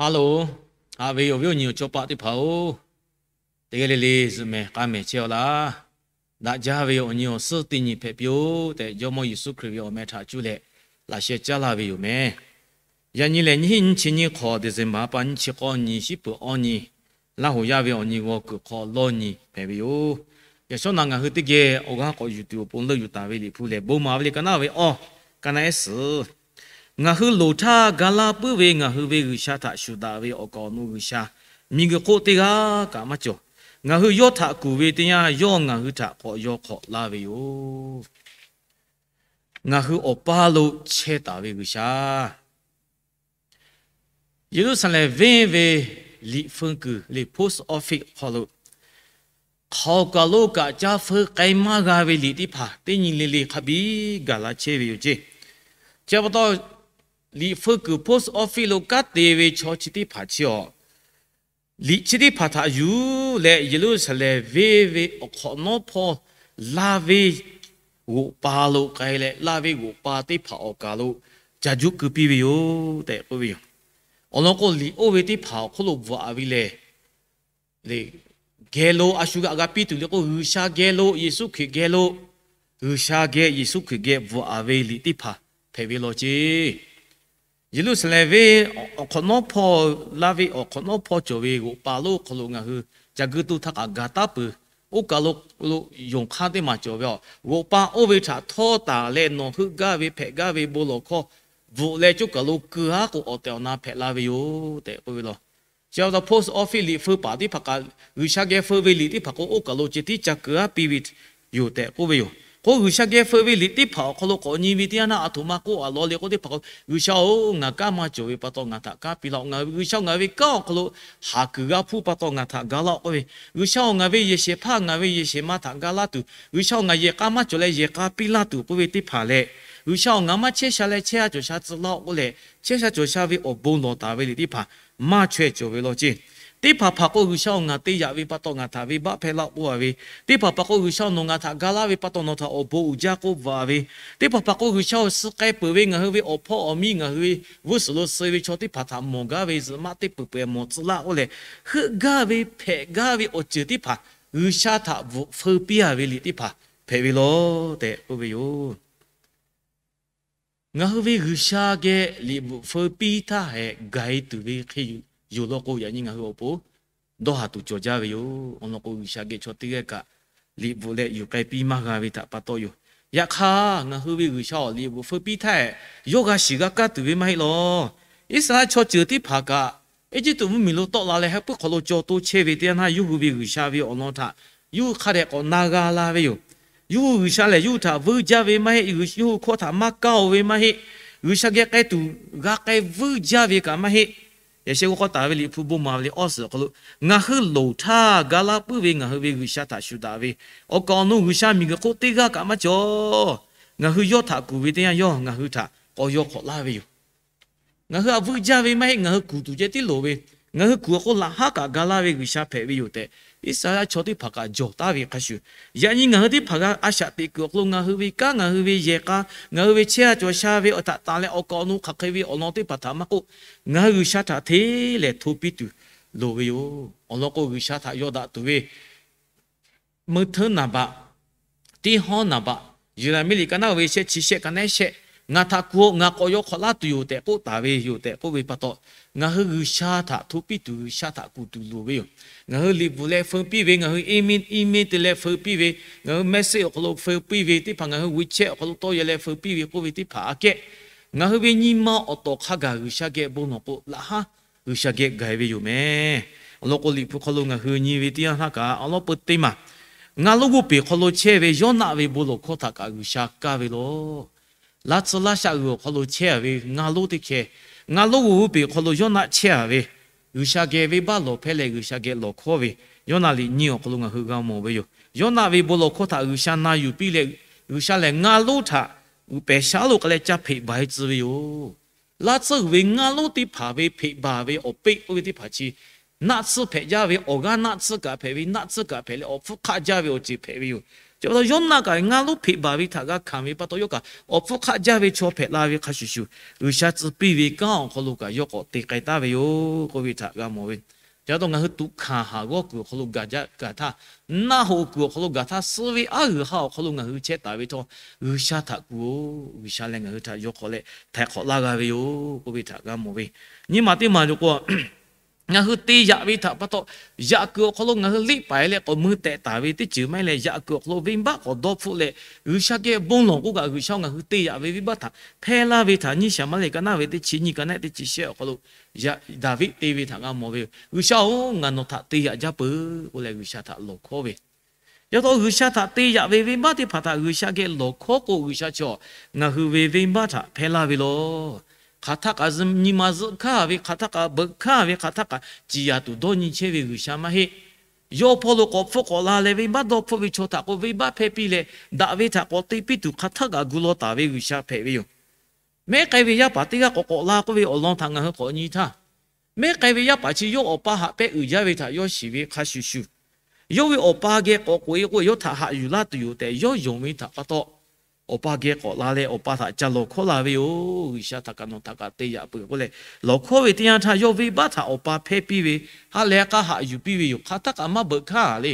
Hello, haꞈ ve awˬ viˉ awˬ nyi awˬ cawˇ paˆ teˇ hpaˍ-oˬ, teˇ g'aˇ le le zuhꞈ mehˍ k'a mehˍ chehˇ-aw laˇ. Daꞈ jaˇ ve awˬ nyi awˬ suhˉ teˇ nyi hpehꞈ piˇ-oˆ tehꞈ, Jawˇmawˇ Yeˍsuˆ Hkriꞈ ve awˬ meh htaꞈ cuˇ leh laꞈ sheh caˉ laˇ ve yoˬ meh. Yaꞈ nyi lehˬ, nyiˇ hinˉ nyiˇ chi nyiˇ hk'awꞈ, December pa nyiˇ chi k'awˇ nyi, shiˉ peuˍ awˇ nyi, Laˇ hoˍ yaˇ ve awˬ nyi g'aw kuiˬ hk'aw lawˇ nyi hpehꞈ ve yoˬ. Yaꞈ shawˉ naꞈ ngaˬ hui teˇ geh awˬ g'aˇ k'awꞈ yuˬ tuˬ awˬ pon leuˆ yuˬ taˍ ve Liꞈ hpu lehˬ, bon maˍ ve le ka naˉ ve awˬ, ka naˉ ehˉ suhˍ. Ngaˬ hui loˍ htaˇ ga laˇ puiˉ ve ngaˬ hui ve G'uiˬsha htaꞈ shuˍ daꞈ ve awˬ kaˍ awˬ nu G'uiˬsha, miˬguiˬ hk'oˆ teˇ g'aˇ kaꞈ maˇ cawˬ. Ngaˬ hui yawˇ htaꞈ kuˬ ve teˇ yanˇ, yawˇ ngaˬ hui htaꞈ k'awꞈ yaw hk'awꞈ laˇ ve yoˬ. Ngaˬ hui awˬ paˇ lo chehˇ taˍ ve G'uiˬsha. Yeˍruˆsaˍlehnˍ venˇ ve liꞈ feu kuiˬ le post office hk'aw lo, hk'aoˍ kaˬ lo kaꞈ caˇ feu k'ai maˇ g'a ve liꞈ teˇ hpaˍ teˇ nyi le le hk'a biˇ gaˬ la chehˇ ve yoˬ ceˇ. Chi pa taw, liꞈ feu kuiˬ post office lo kanˉ te ve chaw chi teˇ hpaˍ chi awˬ, liꞈ chi teˇ hpaˍ htaꞈ yuˬ leh Yeˍruˆsaˍlehnˍ venˇ ve awˬ hk'awꞈ nawˉ hpawˇ laˇ ve g'oꞈ pa lo k'ai leh, laˇ ve g'oꞈ pa teˇ hpaˍ awˬ kaˬ lo ca juˆ keu piˇ ve yoˬ tehꞈ k'oˆ ve yoˬ. Awˬ lawn k'o, liꞈ oˇ ve teˇ hpaˍ awˬ hk'oˆ lo bvuhꞈ taˍ ve lehˬ, geh lo a shu g'aꞈ g'a piˇ tuˬ le k'o, G'uiˬsha geh lo, Yeˍsuˆ Hkriꞈ geh lo, G'uiˬsha geh Yeˍsuˆ Hkriꞈ geh bvuhꞈ taˍ ve liꞈ teˇ hpaˍ hpehꞈ ve law ceˇ. Yeˍruˆsaˍlehnˍ venˇ awˬ hk'awꞈ nawˉ hpawˇ, laˇ ve awˬ hk'awꞈ nawˉ hpawˇ cawˬ ve g'oꞈ pa lonˉ hk'aw lo ngaˬ hui ca geu to htaˇ kaꞈ gaˬ taˉ peuˬ. Oˇ kaˬ lo lo yonˍ hk'aˇ teˇ maˬ cawˬ ve a, g'oꞈ pa oˇ ve htaꞈ htawˇ taˍ leh nawˬ heuˆ gaˇ ve hpehꞈ gaˇ ve bon lawˬ hkawˇ bvuhꞈ leh, coˇ kaˬ lo keu haˉ k'o awˬ tehˬ awˬ na hpehꞈ la ve yoˬ tehꞈ k'oˆ ve law. Chi pa taw post office liꞈ feu paˍ teˇ hpaˍ kaꞈ, G'uiˬsha geh feu ve liꞈ teˇ hpaˍ k'o, oˇ kaˬ lo ceh tiˉ ca keu haˉ piˇ ve yoˬ tehꞈ k'oˆ ve yoˬ. K'o, G'uiˬsha geh feu ve liꞈ teˇ hpaˍ awˬ hk'aw lo k'awꞈ nyi ve teˇ yanˇ naˆ, a htoꞈ ma k'oˆ a law le k'o teˇ hpaˍ k'o, G'uiˬsha-oˬ, ngaˬ kanˉ maˇ cawˬ ve pa taw ngaˬ htaꞈ kanˉ piˇ laˇ-oˆ. Ngaˬ G'uiˬsha-oˬ, ngaˬ ve kanˉ awˬ hk'aw lo haˍ kuiˬ g'a hpuˇ pa taw ngaˬ htaꞈ ga laˇ-oˆ k'oˆ ve, G'uiˬsha-oˬ, ngaˬ ve yehˬ shehˍ hpaˇ ngaˬ ve yehˬ shehˍ ma htaꞈ ga laˇ tuˬ, G'uiˬsha-oˬ, ngaˬ yehˬ k'a maˇ cawˬ leh yehˬ k'a piˇ laˇ tuˬ k'oˆ ve teˇ hpaˍ leh, G'uiˬsha-oˬ, ngaˬ maˇ chehˇ sha leh chehˇ sha cawˬ sha tcuh laˇ-oˆ k'oˆ leh, chehˇ sha cawˬ sha ve awˬ bon lawˬ taˍ ve liꞈ teˇ hpaˍ maˇ chaweh cawˬ ve law ceˇ. Teˇ hpaˍ hpaˍ k'o, G'uiˬsha-oˬ, ngaˬ te yaꞈ ve pa taw ngaˬ htaꞈ venˇbaˆ hpehˇ laˇ k'oˆ a ve, teˇ hpaˍ hpaˍ k'o, G'uiˬsha-oˬ, nawˬ ngaˬ htaꞈ ga laˇ ve pa taw nawˬ htaꞈ awˬ bon uiˍ jaˇ k'oˆ bvuhꞈ a ve, teˇ hpaˍ hpaˍ k'o, G'uiˬsha-oˬ, suh k'ai peuˬ ve ngaˬ hui ve awˬ hpawˇ awˬ miˇ ngaˬ hui ve vuiˇ suhˍ lo suh ve chaw teˇ hpaˍ htaꞈ mawˬ gaˇ ve zuhꞈ maˆ teˇ peuˬ peuˬ mawˬ tcuh laˇ k'oˆ leh, heuˆ gaˇ ve hpehꞈ gaˇ ve awˬ ceuˬ teˇ hpaˍ G'uiˬsha htaꞈ bvuhꞈ feu piˇ a ve liꞈ teˇ hpaˍ hpehꞈ ve law tehꞈ k'oˆ ve yoˬ. Ngaˬ hui ve G'uiˬsha geh liꞈ bvuhꞈ feu piˇ htaˇ hehꞈ gaˬ e tuˬ ve hk'e yoˬ law k'o, yaꞈ nyi ngaˬ hui awˬ pon dawˇ haˍ tuˬ cawˬ jaˇ ve yoˬ. Awˬ lawn k'o, G'uiˬsha geh chaw teˇ g'aˇ kaꞈ liꞈ bvuhꞈ leh yuˬ k'ai piˇ maˇ g'a ve htaꞈ pa taw yoˬ. Yaꞈ hk'aˇ, ngaˬ hui ve G'uiˬsha awˬ liꞈ bvuhꞈ feu piˇ htaˇ hehꞈ yawˇ g'a shiˍ g'a kaˇ tuˬ ve maˇ heˆ law. Iˉsaˍreˍlaˆ chaw ceuˬ teˇ hpaˍ kaꞈ, Eˇjiˇtuꞈ mvuhˇmiˬ lo tawˆ la leh ha puiˉ hk'aw lo caw to chehˇ ve teˇ yanˇ htaˇ, yawˇ hui ve G'uiˬsha ve awˬ lawn htaꞈ yawˇ hui hk'a dehꞈ k'awꞈ na g'a la ve yoˬ. Yawˇ hui G'uiˬsha lehˬ yawˇ hui htaꞈ vuiˇ jaˇ ve maˇ heˆ. Yawˇ hui hkawˇ htaꞈ maˇ kaˇ-o ve maˇ heˆ. G'uiˬsha geh k'ai tuˬ g'a k'ai vuiˇ jaˇ ve kaꞈ maˇ heˆ. Yaꞈ sheh g'aw k'aw taˍ ve liꞈ hpu bon maˍ ve le awˇ suhˍ awˬ hk'aw lo, ngaˬ hui loˍ htaˇ ga laˇ puiˉ ve ngaˬ hui ve G'uiˬsha htaꞈ shuˍ daꞈ ve awˬ kaˍ awˬ nu G'uiˬsha miˬguiˬ hk'oˆ teˇ g'aˇ kaꞈ maˇ cawˬ. Ngaˬ hui yawˇ htaꞈ kuˬ ve teˇ yanˇ, yawˇ ngaˬ hui htaꞈ k'awꞈ yaw hk'awꞈ laˇ ve yoˬ. Ngaˬ hui htaꞈ vuiˇ jaˇ ve maˇ heˆ. Ngaˬ hui kuˬ tuˬ ceh tiˉ loˍ ve, ngaˬ hui kuˬ awˬ hk'oˆ laꞈ haˉ kaꞈ ga laˇ ve G'uiˬsha hpehꞈ ve yoˬ tehꞈ, Iˉsaˍreˍlaˆ chaw teˇ hpaˍ kaꞈ jawˬ taˍ ve hk'a shuˍ, yaꞈ nyi ngaˬ hui teˇ hpaˍ g'a a shaꞈ teꞈ kuiˬ awˬ hk'aw lo ngaˬ hui ve kanˉ, ngaˬ hui ve yehˬ k'a, ngaˬ hui ve chehˇ sha cawˬ sha ve awˬ htaꞈ tanˬ leh awˬ kaˍ awˬ nu hk'aˬ hk'e ve awˬ lawn teˇ hpaˍ htaꞈ maˇ k'oˆ, ngaˬ hui G'uiˬsha htaꞈ hteˇ lehˬ hto piˇ tuˬ loˍ ve yoˬ. Awˬ lawn k'o, G'uiˬsha htaꞈ yaw daꞈ tuˬ ve meuˇ hteˉ naˍ baꞈ, teˇ hawˉ naˍ baꞈ, Yeˍraˍmiˆ liꞈ ka naˉ ve shehˆ chi shehˆ ka naˉ shehˆ, ngaˬ htaꞈ kuˬ-oꞈ, ngaˬ k'awꞈ yaw hk'awꞈ laˇ tuˬ yoˬ tehꞈ k'oˆ taˍ ve yoˬ tehꞈ k'oˆ ve pa taw, ngaˬ hui G'uiˬsha htaꞈ hto piˇ tuˬ, G'uiˬsha htaꞈ kuˬ tuˬ loˍ ve yoˬ. Ngaˬ hui liꞈ bvuhꞈ leh feu piˇ ve, ngaˬ hui email, email te leh feu piˇ ve, ngaˬ hui message awˬ hk'aw lo feu piˇ ve, teˇ hpaˍ ngaˬ hui WeChat awˬ hk'aw lo tawˇ yaw leh feu piˇ ve k'oˆ ve teˇ hpaˍ aꞈ kehˉ, ngaˬ hui ve nyi ma awˬ tawˍ hk'a gaˬ G'uiˬsha geh bon lawˬ k'o, laꞈ haˉ G'uiˬsha geh gaˬ e ve yoˬ meh. Awˬ lawn k'o, liꞈ hpu hk'aw lo ngaˬ hui nyi ve teˇ yanˇ htaˇ kaꞈ awˬ lawn peu teˇ maˬ, ngaˇ lonˉ g'oˇ peˬ hk'aw lo chehˇ ve Yawˇnaˆ ve bon lawˬ hkawˇ htaꞈ kaꞈ G'uiˬsha kaˇ ve law. Laˇ tsuhˇ laˇ shaˆ g'uiˬ awˬ hk'aw lo chehˇ a ve ngaˇ lonˉ teˇ hkeh, ngaˇ lonˉ g'oˇ peˬ hk'aw lo Yawˇnaˆ chehˇ a ve, G'uiˬsha geh venˇbaˆ lawˬ hpehˇ leh G'uiˬsha geh lawˬ hkawˇ ve, Yawˇnaˆ liꞈ nyiˇ awˬ hk'aw lo ngaˬ hui g'a mawˬ ve yoˬ. Yawˇnaˆ ve bon lawˬ hkawˇ htaꞈ G'uiˬsha na yuˬ piˇ leh, G'uiˬsha lehˬ ngaˇ lonˉ htaꞈ pehˬ shaˉ lo k'ai leh ca hpeꞈ baˬ e tcuh ve yoˬ. Laˇ tsuhˇ g'uiˬ ve ngaˇ lonˉ teˇ hpaˍ ve hpeꞈ baˬ ve awˬ peˆ k'oˆ ve teˇ hpaˍ chi, naˆ tsuhˇ hpehꞈ jaˇ ve awˬ g'aˇ naˆ tsuhˇ kaꞈ hpehꞈ ve, naˆ tsuhˇ kaꞈ hpehꞈ leh awˬ hpfuhˇ hk'aˆ jaˇ ve awˬ ceuˬ hpehꞈ ve yoˬ. Chi pa taw Yoˇnaˆ kaꞈ ngaˇ lonˉ hpeꞈ baˬ ve htaꞈ g'a hkanˍ ve pa taw, yawˇ kaꞈ awˬ hpfuhˇ hk'aˆ jaˇ ve chaw hpehꞈ la ve hk'a shuˍ shuˍ, G'uiˬsha tcuh piˇ ve kanˉ awˬ hk'aw lo kaꞈ yawˇ k'awꞈ te k'ai taˍ ve yoˬ k'oˆ ve htaꞈ g'a mawˬ ve. Chi pa taw ngaˬ hui tuꞈ hkanˍ haˍ g'awˇ kuiˬ awˬ hk'aw lo gaˬ jaˇ gaˬ htaˇ, naˆ hoꞈ kuiˬ awˬ hk'aw lo gaˬ htaˇ, suh ve aˉ g'uiˬ ha awˬ hk'aw lo ngaˬ hui chehˇ taˍ ve htawˇ, G'uiˬsha htaꞈ kuˬ-oˬ. G'uiˬsha leh ngaˬ hui htaꞈ yawˇ hk'awꞈ leh htaiˍ hk'awꞈ laˇ g'a ve yoˬ k'oˆ ve htaꞈ g'a mawˬ ve. Nyi ma teˇ maˬ yoˬ k'o, ngaˬ hui te yaꞈ ve htaꞈ pa taw, yaꞈ kuiˬ awˬ hk'aw lo ngaˬ hui liˆ paiˍ leh k'awꞈ mui tehꞈ taˍ ve teˇ ceuˬ maˇ heˆ leh, yaꞈ kuiˬ awˬ hk'aw lo venˇbaˆ k'awꞈ dawˇ hpfuhˆ leh, G'uiˬsha geh bon lawˬ k'oˆ kaꞈ, G'uiˬsha ngaˬ hui te yaꞈ ve venˇbaˆ htaꞈ hpehˇ laˇ ve htaꞈ nyiˇ Saˍmaˍriˆ ka naˆ ve teˇ chi nyiˇ ka naˆ teˇ chi shehˆ awˬ hk'aw lo Daˍviˆ te ve htaꞈ g'a mawˬ ve yoˬ. G'uiˬsha-oˬ, ngaˬ nawˬ htaꞈ te yaꞈ jaˇ peuˬ k'oˆ leh G'uiˬsha htaꞈ lawˬ hkawˉ ve. Yaꞈ taw G'uiˬsha htaꞈ te yaꞈ ve venˇbaˆ teˇ hpaˍ htaꞈ G'uiˬsha geh lawˬ hkawˉ k'o, G'uiˬsha chaw ngaˬ hui ve venˇbaˆ htaꞈ hpehˇ laˇ ve lawˬ. Hk'aˬ htaˇ kaꞈ nyi ma zuhˆ hkanˇ ve, hk'aˬ htaˇ kaꞈ beuꞈ hkanˇ ve, hk'aˬ htaˇ kaꞈ ciˍ yanˍ tuˬ dawˇ nyi chehˇ ve G'uiˬsha maˇ heˆ. Yawˇ hpawˇ lo k'awꞈ hpfuhˆ k'awꞈ la leh venˇbaˆ dawˇ hpfuhˆ ve chaw htaꞈ k'o, venˇbaˆ hpehˇ piˇ leh daꞈ ve htaꞈ k'awꞈ te piˇ tuˬ hk'aˬ htaˇ kaꞈ gu law taˍ ve G'uiˬsha hpehꞈ ve yoˬ. Mehˉ k'ai ve yaˇ paˍ teˇ g'aˇ k'awꞈ k'awꞈ la k'oˆ ve awˬ lawn htaꞈ ngaˬ hui k'awꞈ nyi htaˇ, mehˉ k'ai ve yaˇ paˍ chi yawˇ awˬ pa haꞈ pehˇ uiˍ jaˇ ve htaꞈ yawˇ shiˍ ve hk'a shuˍ shuˍ, yawˇ ve awˬ pa geh k'awꞈ k'oꞈ-e k'o, yawˇ htaꞈ haꞈ yuˬ laˇ tuˬ yoˬ tehꞈ yawˇ yonˍ ve htaꞈ pa taw, awˬ pa geh k'awꞈ la leh awˬ pa htaꞈ ca lawˬ hkawˉ la ve yoˬ. G'uiˬsha htaꞈ kaꞈ nawˬ htaꞈ kaꞈ te yaꞈ peuˬ k'oˆ leh lawˬ hkawˉ ve teˇ yanˇ htaˇ, yawˇ venˇbaˆ htaꞈ awˬ pa hpehˇ piˇ ve, ha leh k'a haꞈ yuˬ piˇ ve yoˬ. Hk'aˬ htaˇ kaꞈ maˇ beuꞈ hkanˇ le.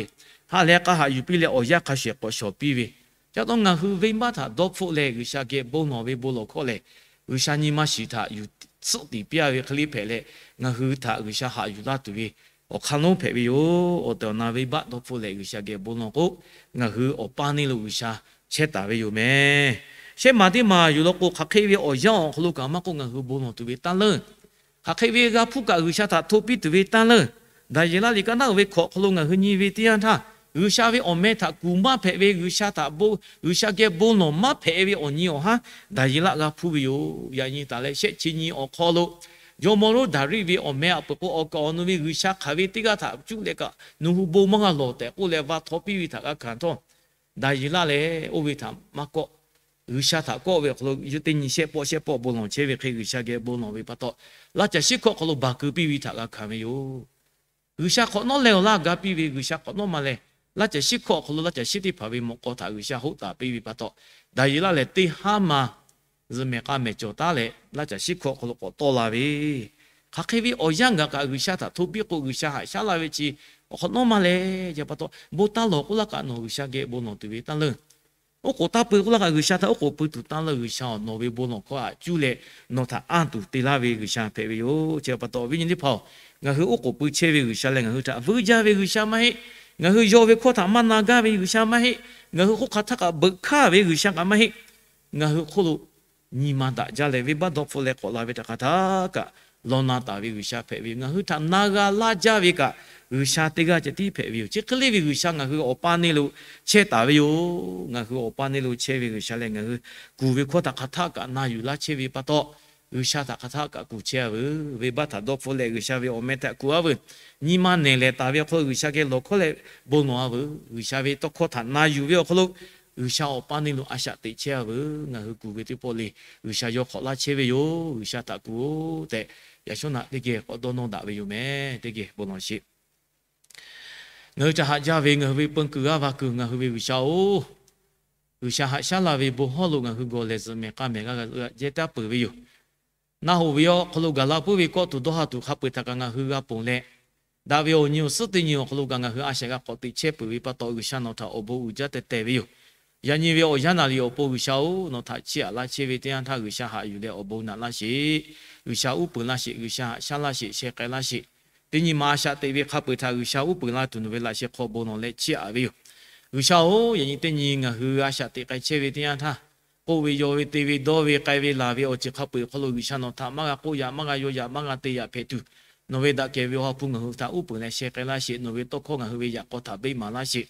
Ha leh k'a haꞈ yuˬ piˇ leh awˬ yanˇ hk'a shuˍ k'awꞈ shawˍ piˇ ve. Chi pa taw ngaˬ hui venˇbaˆ htaꞈ dawˇ hpfuhˆ leh G'uiˬsha geh bon lawˬ ve bon lawˬ hkawˇ leh, G'uiˬsha nyi ma shiˍ htaꞈ yuˬ tsuhˆ tiˍ piˇ-a ve hk'e le hpehꞈ leh, ngaˬ hui htaꞈ G'uiˬsha haꞈ yuˬ laˇ tuˬ ve awˬ hk'aˇ lonˉ hpehꞈ ve yoˬ. Awˬ tehˬ awˬ na venˇbaˆ dawˇ hpfuhˆ leh G'uiˬsha geh bon lawˬ k'o, ngaˬ hui awˬ paˇ neˇ lo G'uiˬsha chehˇ taˍ ve yoˬ meh. Shehˆ maˬ teˇ maˬ yuˬ law k'o, hk'aˬ hk'e ve awˬ yanˇ awˬ hk'aw lo kaꞈ maˇ k'oˆ, ngaˬ hui bon lawˬ tuˬ ve taˇ leuˇ, hk'aˬ hk'e ve g'a hpuˇ kaꞈ G'uiˬsha htaꞈ hto piˇ tuˬ ve taˇ leuˇ, Daˍyeˍlaˆ liꞈ ka naˆ uiˍ ve hkawꞈ awˬ hk'aw lo ngaˬ hui nyi ve teˇ yanˇ htaˇ, G'uiˬsha ve awˬ meh htaꞈ kuˬ maˇ hpehꞈ ve, G'uiˬsha htaꞈ bon, G'uiˬsha geh bon lawˬ maˇ hpehꞈ ve awˬ nyi awˬ haˉ Daˍyeˍlaˆ g'a hpuˇ ve yoˬ. Yaꞈ nyi taˍ leh shehˆ chi nyi awˬ hk'aw lo jawˇmawˇ lonˉ Daˍriˆ ve awˬ meh a peuˬ k'o, awˬ kaˍ awˬ nu ve G'uiˬsha hk'aˬ ve teˇ g'aˇ htaꞈ cuˇ leh kaꞈ nawˬ hui bon maˇ g'a lawˬ tehꞈ k'oˆ leh va htaw piˇ ve htaꞈ g'a hkanˍ htawˇ, Daˍyeˍlaˆ lehˬ oˇ ve htaꞈ maˇ kawˆ. G'uiˬsha htaꞈ kawˆ ve awˬ hk'aw lo yawˇ teˇ nyi shehˆ pawˆ shehˆ pawˆ bon lawˬ chehˇ ve hk'e, G'uiˬsha geh bon lawˬ ve pa taw, laˇ caˬ shiˉ hkawˇ hk'aw lo baˬ keu piˇ ve htaꞈ g'a hkanˍ ve yoˬ. G'uiˬsha hk'awꞈ nawˉ leh awˬ laˇ ga piˇ ve, G'uiˬsha hk'awꞈ nawˉ ma leh, laˇ caˬ shiˉ hkawˇ awˬ hk'aw lo laˇ caˬ shiˉ teˇ hpaˍ ve mawꞈ k'aw htaꞈ G'uiˬsha hoˆ taˍ piˇ ve pa taw, Daˍyeˍlaˆ lehˬ teˇ haˉ ma zuhꞈ mehˍ k'a mehˍ cawˬ taˉ leh laˇ caˬ shiˉ hkawˇ awˬ hk'aw lo k'awꞈ tawˆ la ve. Hk'aˬ hk'e ve awˬ yanˇ gaˬ kaꞈ G'uiˬsha htaꞈ hto piˇ k'o, G'uiˬsha haꞈ shaˉ laˇ ve chi awˬ hk'awꞈ nawˉ ma leh, chi pa taw bon taˇ lawˬ k'oˆ laˇ kaꞈ nawˬ G'uiˬsha geh bon lawˬ tuˬ ve taˇ leuˇ. Oˉ k'oˍ taˇ pui k'oˆ laˇ kaꞈ G'uiˬsha htaꞈ oˉ k'oˍ pui tuˬ taˇ leuˇ. G'uiˬsha-oˬ, nawˬ ve bon lawˬ hkawˇ htaꞈ cuˇ leh nawˬ htaꞈ anˇ tuˬ te laˇ ve G'uiˬsha hpehꞈ ve yoˬ. Chi pa taw viˉ nyi teˇ hpaˍ-oˬ, ngaˬ hui oˉ k'oˍ pui chehˇ ve G'uiˬsha lehˬ ngaˬ hui htaꞈ vuiˇ jaˇ ve G'uiˬsha maˇ heˆ. Ngaˬ hui yaw ve hkawˇ htaꞈ maˇ na gaˇ ve G'uiˬsha maˇ heˆ. Ngaˬ hui hk'oˆ hk'aˬ htaˇ kaꞈ beuꞈ hkanˇ ve G'uiˬsha kaꞈ maˇ heˆ. Ngaˬ hui hk'oˆ lo nyi ma daꞈ jaˇ leh venˇbaˆ dawˇ hpfuhˆ leh k'awꞈ la ve htaꞈ hk'aˬ htaˇ kaꞈ law na taˍ ve G'uiˬsha hpehꞈ ve yoˬ. Ngaˬ hui htaꞈ na g'a laˇ jaˇ ve kaꞈ G'uiˬsha teˇ g'aˇ ceh tiˉ hpehꞈ ve yoˬ. Chi hk'e le ve G'uiˬsha ngaˬ hui awˬ paˇ neˇ lo chehˇ taˍ ve yoˬ. Ngaˬ hui awˬ paˇ neˇ lo chehˇ ve G'uiˬsha lehˬ, ngaˬ hui kuˬ ve hkawˇ htaꞈ hk'aˬ htaˇ kaꞈ na yuˬ laˇ chehˇ ve pa taw, G'uiˬsha htaꞈ hk'aˬ htaˇ kaꞈ kuˬ chehˇ-a veuˬ. Venˇbaˆ htaꞈ dawˇ hpfuhˆ leh G'uiˬsha ve awˬ meh htaꞈ kuˬ-a veuˬ. Nyi ma nehˬ lehˬ taˍ ve awˬ hk'aw lo G'uiˬsha geh lawˬ hkawˇ leh bon lawˬ-a veuˬ. G'uiˬsha ve tawˇ hkawˇ htaꞈ na yuˬ ve awˬ hk'aw lo G'uiˬsha awˬ paˇ neˇ lo a shaꞈ teꞈ chehˇ-a veuˬ. Ngaˬ hui kuˬ ve teˇ pawˆ le G'uiˬsha yawˇ hk'awꞈ laˇ chehˇ ve yoˬ. G'uiˬsha htaꞈ kuˬ-oˬ tehꞈ, yaꞈ shawˉ naꞈ teˇ geh k'awꞈ dawˇ nawˇ daꞈ ve yoˬ meh. Teˇ geh bon lawˬ sheˍ. Ngaˬ hui htaꞈ haꞈ jaˇ ve ngaˬ hui ve peun kuiˬ g'aˇ va kuiˬ ngaˬ hui ve G'uiˬsha-oˬ, G'uiˬsha haꞈ shaˉ laˇ ve bon hawˉ lo ngaˬ hui gawˬ lehˬ zuhꞈ mehˍ k'a mehˍ g'a jehˇ taˇ peuˬ ve yoˬ. Naˆ hoꞈ ve awˬ hk'aw lo gaˬ la puiˉ ve kawˆ tuˬ dawˇ ha tuˬ hk'a peu-eˬ htaꞈ kaꞈ ngaˬ hui g'a ponˬ leh, daꞈ ve awˬ nyi awˬ suhˉ teˇ nyi awˬ hk'aw lo kaꞈ ngaˬ hui a shaꞈ g'a k'awꞈ teꞈ chehˇ peuˬ ve pa taw, G'uiˬsha nawˬ htaꞈ awˬ bon uiˍ jaˇ teh teh ve yoˬ. Yaꞈ nyi ve awˬ yanˇ naˍ riˍ awˬ pon G'uiˬsha-oˬ, nawˬ htaꞈ chiˇ aꞈ laˇ chehˇ ve teˇ yanˇ htaˇ G'uiˬsha haꞈ yuˬ leh awˬ bon naꞈ laˇ sheˍ. G'uiˬsha uˉ peunˍ laˇ sheˍ. G'uiˬsha haꞈ shaˉ laˇ sheˍ. Sheh k'ai laˇ sheˍ. Teˇ nyi ma a shaꞈ teꞈ ve hk'a peu-eˬ htaꞈ G'uiˬsha uˉ peunˍ la tuˬ nawˬ ve laꞈ sheh hk'aw bon lawˬ leh chiˇ aꞈ ve yoˬ. G'uiˬsha-oˬ, yaꞈ nyi teˇ nyi ngaˬ hui a shaꞈ teꞈ k'ai chehˇ ve teˇ yanˇ htaˇ, k'oˆ ve, yaw ve, te ve, dawˇ ve, k'ai ve, laˬ ve awˬ ceuˬ hk'a peu-eˬ hk'aw lo G'uiˬsha nawˬ htaꞈ maˇ g'a k'oˆ yaꞈ, maˇ g'a yaw yaꞈ, maˇ g'a te yaꞈ hpehꞈ tuˬ, nawˬ ve daꞈ kehˬ ve Awˬ ha hpu ngaˬ hui htaꞈ uˉ peunˍ leh sheh k'ai laˇ sheˍ. Nawˬ ve tawˇ hkawˇ ngaˬ hui ve yaꞈ k'aw htaꞈ beˆ maˍ laˇ sheˍ.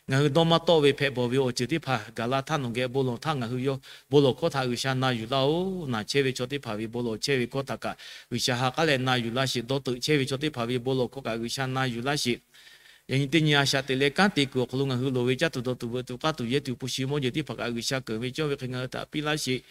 Ngaˬ hui dawˇ maˇ tawˆ ve hpehꞈ bawˬ ve awˬ ceuˬ teˇ hpaˍ gaˬ la htaˇ nawˬ geh bon lawˬ htaˇ ngaˬ hui yawˇ bon lawˬ hkawˇ htaꞈ G'uiˬsha na yuˬ laˇ-oˬ. Naˬ chehˇ ve chaw teˇ hpaˍ ve bon lawˬ chehˇ ve hkawˇ htaꞈ kaꞈ G'uiˬsha ha k'aˉ leh na yuˬ laˇ sheˍ. Dawˇ teuꞈ chehˇ ve chaw teˇ hpaˍ ve bon lawˬ hkawˇ kaꞈ G'uiˬsha na yuˬ laˇ sheˍ. Yaꞈ nyi teˇ nyi a shaꞈ teꞈ leh kanˉ te kuiˬ awˬ hk'aw lo ngaˬ hui loˍ ve caˇ tuˬ dawˬ tuˬ veuꞈ tuˬ k'aˇ tuˬ yehˇ tuˬ hpu shi mawˇ jeˬ teˇ hpaˍ kaꞈ G'uiˬsha keunˍ ve cawˇ ve hk'e ngaˬ hui htaꞈ piˇ laˇ sheˍ.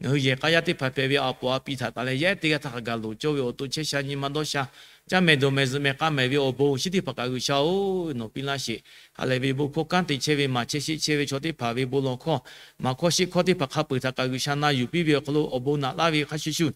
Ngaˬ hui yehˬ k'a yaˇ teˇ hpaˍ hpehꞈ ve a poˍ a piˍ htaꞈ taˍ leh, yehˉ teˇ g'aˇ htaˇ hk'a gaˬ loˍ cawˇ ve awˬ to chehˇ sha nyi ma dawˇ sha, caˇ mehˍ dawˬ mehˍ zuhꞈ mehˍ k'a mehˍ ve awˬ bon chi teˇ hpaˍ kaꞈ G'uiˬsha-oˬ, nawˬ piˇ laˇ sheˍ. Ha lehˬ ve bon hkawˇ kanˉ te chehˇ ve, maˍ chehˇ sheˆ chehˇ ve chaw teˇ hpaˍ ve bon lawˬ hkawˇ, maˍ hkawˇ sheˆ hkawˇ teˇ hpaˍ hk'a peu-eˬ htaꞈ kaꞈ G'uiˬsha na yuˬ piˇ ve awˬ hk'aw lo awˬ bon naꞈ laˇ ve hk'a shuˍ shuˍ,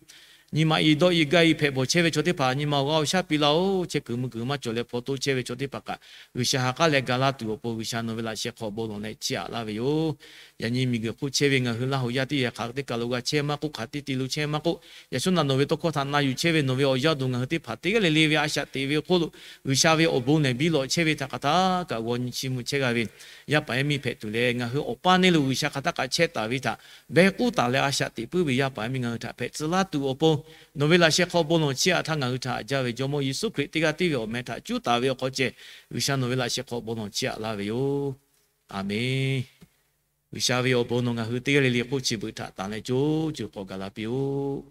nyi ma i dawˇ i gaˇ i hpehꞈ bawˬ chehˇ ve chaw teˇ hpaˍ nyi ma awˬ g'aˇ awˬ shaˉ piˇ laˇ-oˬ. Chehˇ kuiˬ mui kuiˬ maˇ cawˬ leh hpaw toˇ chehˇ ve chaw teˇ hpaˍ kaꞈ G'uiˬsha ha k'aˉ leh ga laˇ tuˬ awˬ pon G'uiˬsha nawˬ ve laꞈ sheh hk'aw bon lawˬ leh chiˇ aꞈ laˇ ve yoˬ. Yaꞈ nyi miˬguiˬ hk'oˆ chehˇ ve ngaˬ hui Laˇ huˍ yaˇ teˇ g'aˇ hk'aˬ teˇ kaˬ lo g'a chehˇ maˇ k'oˆ, hk'aˬ teˇ te lo chehˇ maˇ k'oˆ, yaꞈ shawˉ naꞈ nawˬ ve tawˇ hkawˇ htaꞈ na yuˬ chehˇ ve nawˬ ve awˬ yaˇ awˬ duˬ ngaˬ hui teˇ hpaˍ teˇ g'aˇ le le ve a shaꞈ teꞈ ve hk'oˆ lo G'uiˬsha ve awˬ bon lehˬ biˇ lawꞈ chehˇ ve htaꞈ hk'aˬ htaˇ kaꞈ g'aw nyi chiˇ mvuh chehˇ g'a ve yaˇ paˍ yaˇ miˇ hpehꞈ tuˬ leh, ngaˬ hui awˬ paˇ neˇ lo G'uiˬsha hk'aˬ htaˇ kaꞈ chehˇ taˍ ve htaꞈ behˇ k'uˉ taˍ leh a shaꞈ teꞈ puiˉ ve yaˇ paˍ yaˇ miˇ ngaˬ hui htaꞈ hpehꞈ tcuh laˇ tuˬ awˬ pon, nawˬ ve laꞈ sheh hk'aw bon lawˬ chiˇ aꞈ htaˇ ngaˬ hui htaꞈ haꞈ jaˇ ve Jawˇmawˇ Yeˍsuˆ Hkriꞈ teˇ g'aˇ tiˉ ve awˬ meh htaꞈ cuˉ taˍ ve awˬ hk'aw ceh, G'uiˬsha nawˬ ve laꞈ sheh hk'aw bon lawˬ chiˇ aꞈ laˇ ve yoˬ. Aˬmenˍ. G'uiˬsha ve awˬ bon nawˬ ngaˬ hui teˇ g'aˇ le le hk'oˆ chi beuꞈ htaꞈ tanˬ leh co co k'awꞈ gaˬ la piˇ-oˆ.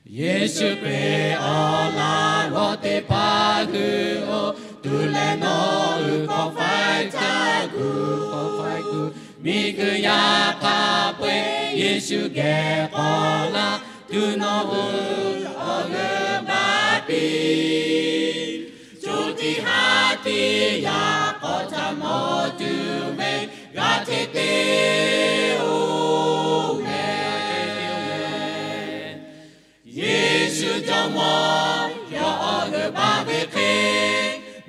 Yeˍsuˆ Hkriꞈ awˬ laꞈ g'awˇ teˇ hpaˍ hui-oˬ, tu leh nawˬ hui k'awꞈ faiˉ caˇ tuˬ, miˬguiˬ yaˇ hk'a peu-eˬ Yeˍsuˆ geh k'awꞈ laˇ tuˬ nawˬ hui awˬ g'euˆ baˆ piˇ. Co tiꞈ ha tiꞈ yaꞈ k'awꞈ htaꞈ mawˬ tuˬ ve g'a hteˇ te-oˬ mehˍ. Yeˍsuˆ Jawˇmawˇ yawˇ awˬ g'euˆ baˆ ve hk'e,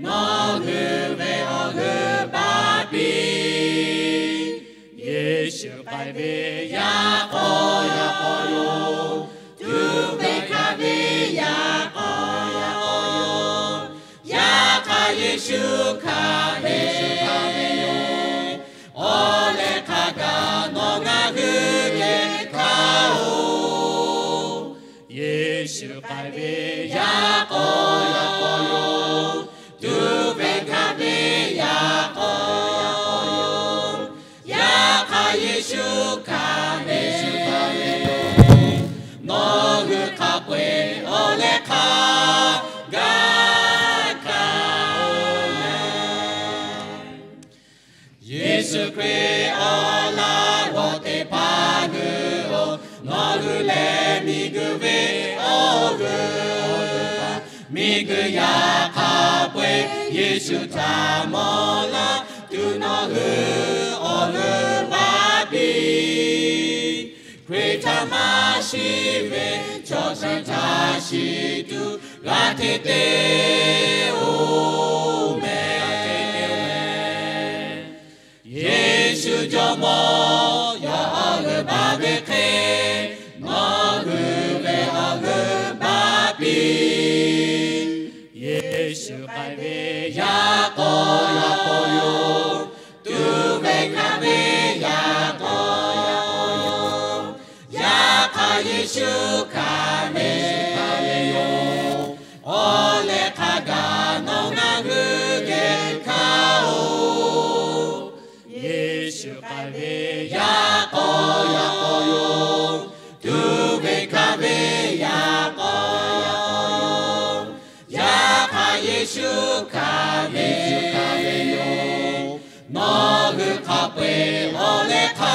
nawˬ hui ve awˬ g'euˆ baˆ piˇ. Yeˍsuˆ k'ai ve yaꞈ k'aw yaꞈ k'aw yoˬ. Tuꞈ ve hkanˍ ve yaꞈ k'aw yaꞈ k'aw yoˬ. Yaꞈ hk'aˇ Yeˍsuˆ hkanˍ ve yoˬ. Awˬ leh hk'a gaˬ nawˬ ngaˬ hui geh hkanˍ-oˬ. Yeˍsuˆ k'ai ve yaꞈ k'aw yaꞈ k'aw yoˬ. Tuꞈ ve hkanˍ ve yaꞈ k'aw yaꞈ k'aw yoˬ. Yaꞈ hk'aˇ Yeˍsuˆ hkanˍ ve yoˬ. Nawˬ hui hk'a peu-eˬ awˬ leh hk'a gaˬ hkanˍ-oˬ mehˍ. Yeˍsuˆ Hkriꞈ awˬ laꞈ g'awˇ teˇ hpaˍ hui-oˬ, nawˬ hui lehˬ miˬguiˬ ve awˬ g'euˆ, miˬguiˬ yaˇ hk'a peu-eˬ Yeˍsuˆ htaꞈ mawˬ laˇ tuˬ nawˬ hui awˬ g'euˆ baˆ piˇ. Hkriꞈ htaꞈ maˇ shiˍ ve chaw chi htaꞈ shiˍ tuˬ g'a hteˇ te-oˬ mehˍ. Yeˍsuˆ Jawˇmawˇ yawˇ awˬ g'euˆ baˆ ve hk'e, nawˬ hui ve awˬ g'euˆ baˆ piˇ. Yeˍsuˆ k'ai ve yaꞈ k'aw yaꞈ k'aw yoˬ. Tuꞈ ve hkanˍ ve yaꞈ k'aw yaꞈ k'aw yoˬ. Yaꞈ hk'aˇ Yeˍsuˆ hkanˍ ve yoˬ. Awˬ leh hk'a gaˬ nawˬ ngaˬ hui geh hkanˍ-oˬ. Yeˍsuˆ k'ai ve yaꞈ k'aw yaꞈ k'aw yoˬ. Tuꞈ ve hkanˍ ve yaꞈ k'aw yaꞈ k'aw yoˬ. Yaꞈ hk'aˇ Yeˍsuˆ hkanˍ ve yoˬ. Nawˬ hui hk'a peu-eˬ awˬ leh hk'a